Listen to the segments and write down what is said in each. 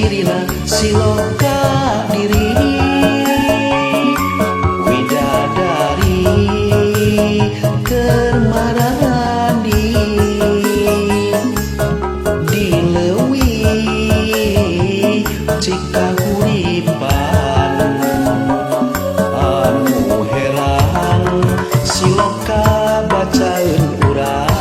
Cirina siloka diri widadari keur marandi di leuwi Cikahuripan anu herang siloka bacaeun urang.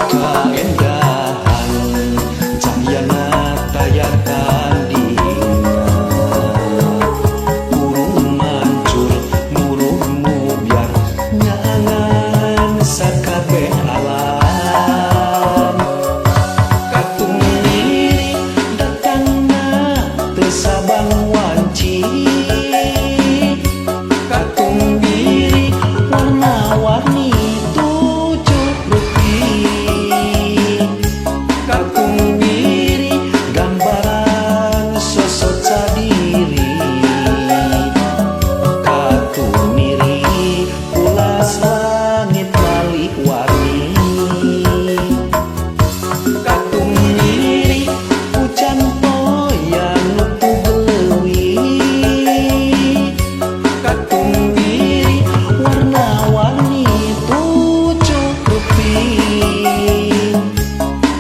Kaendahan cahyana taya tandingan, burung mancur muruh mubyar nyaangan sakabeh alam. Katung diri datangna teu sabang wanci, katung diri warna-warni tujuh rupi, katung diri gambaran sosok cadiri, katung miri ulas langit malih warni, katung diri hujan poya nutup leuwi, katung diri warna-warni tujuh rupi,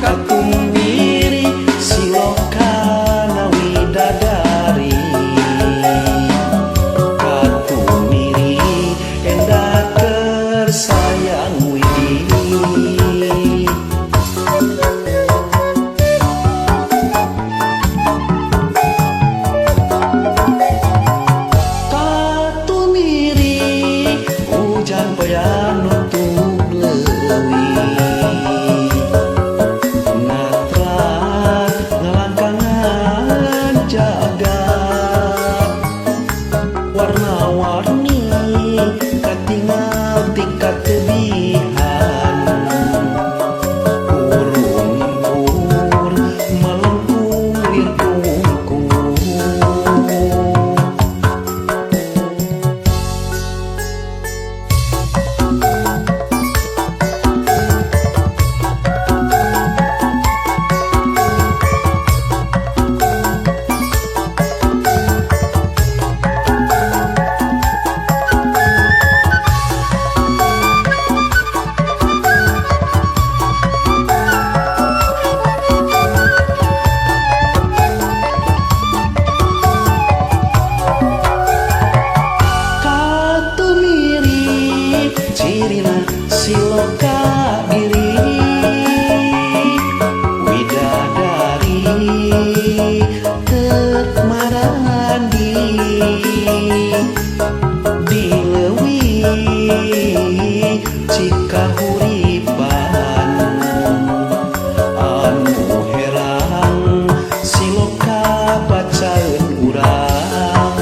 katung diri silokana widadari, katung miri endah keur sayang widi. Katumiri hujan poya nutup leuwi, natrat ngalangkangan jagat warna-warni katingal tingkat tebihan, urung ngempur melengkung lir kungkung. Katumiri cirina siloka diri widadari keur marandi di leuwi Cikahuripan anu herang siloka bacaeun urang.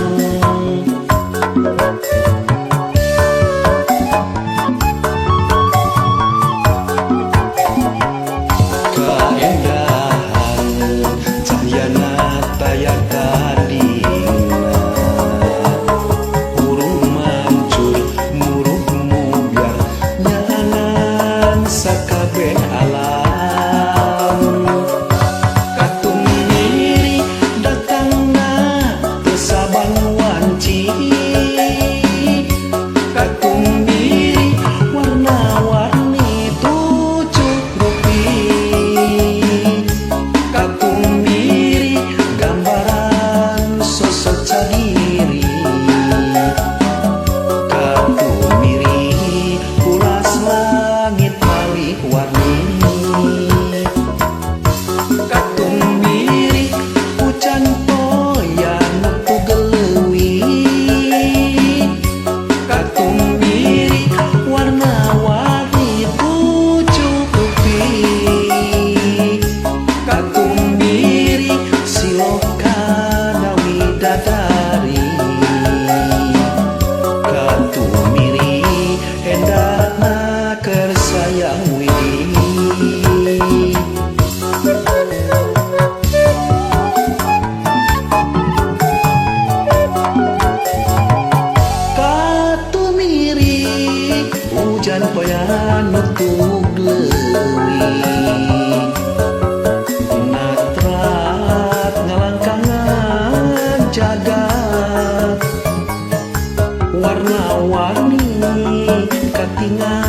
Nutug leuwih Natrat ngalangkangan jagat. Warna-warni katingal.